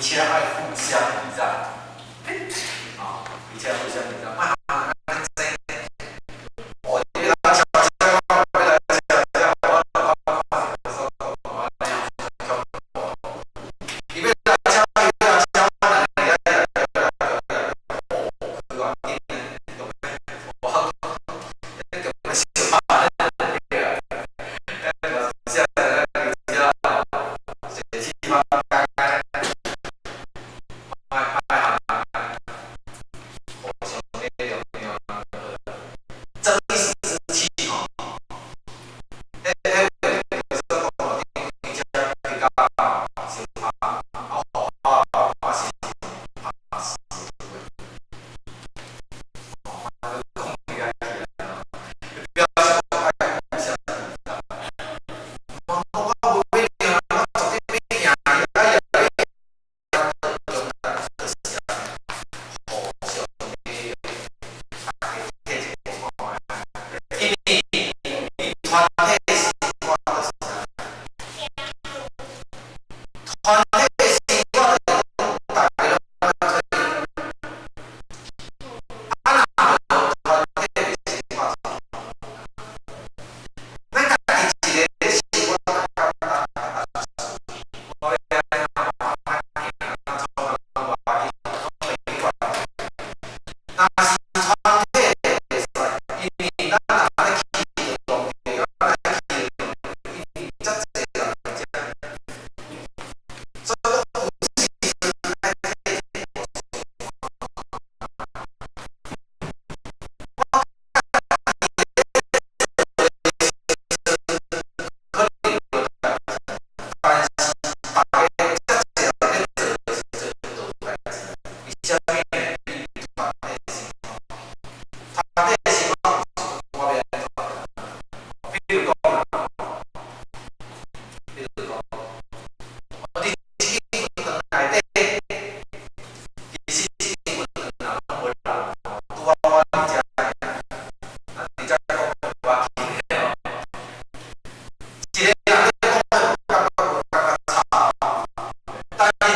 且愛互相禮讓，啊，而且互相禮讓，莫爭。哦，你來吃這，我來吃這，我看看我伊欲來搶，伊欲來搶，我來哦，我我小怕，這氣氛莫莫互相禮讓。爭一時之氣吼，彼彼說講頂遮比較相拍，啊，拍是拍死哦，講起來表示愛互相禮讓。我我無欲贏，我絕對欲贏，哎呀，就是互相禮讓，大家體一個看覓。因為團體生活就是團體生活就是大家攏愛做。啊，若無團體的生活，咱家己一個生活較簡單較單純。我欲按怎我按怎行，按怎創攏無要緊，攏袂去管。若是團體袂使，因為咱若咧去動的，咱咧去動，因為遮濟人佇遮，所以講有時陣愛體貼我家己咧做的時陣可能無仝，但是大家遮濟人咧做的時陣就有代誌。為啥物呢？因為團體生活，團體生活有時我欲按怎？比如講，比如講，我佇這間佛堂內底，其實這間佛堂若攏無人，拄好我佇遮爾，啊，佇遮講話無要緊的吼。一個人咧講話有感覺無感覺吵，但是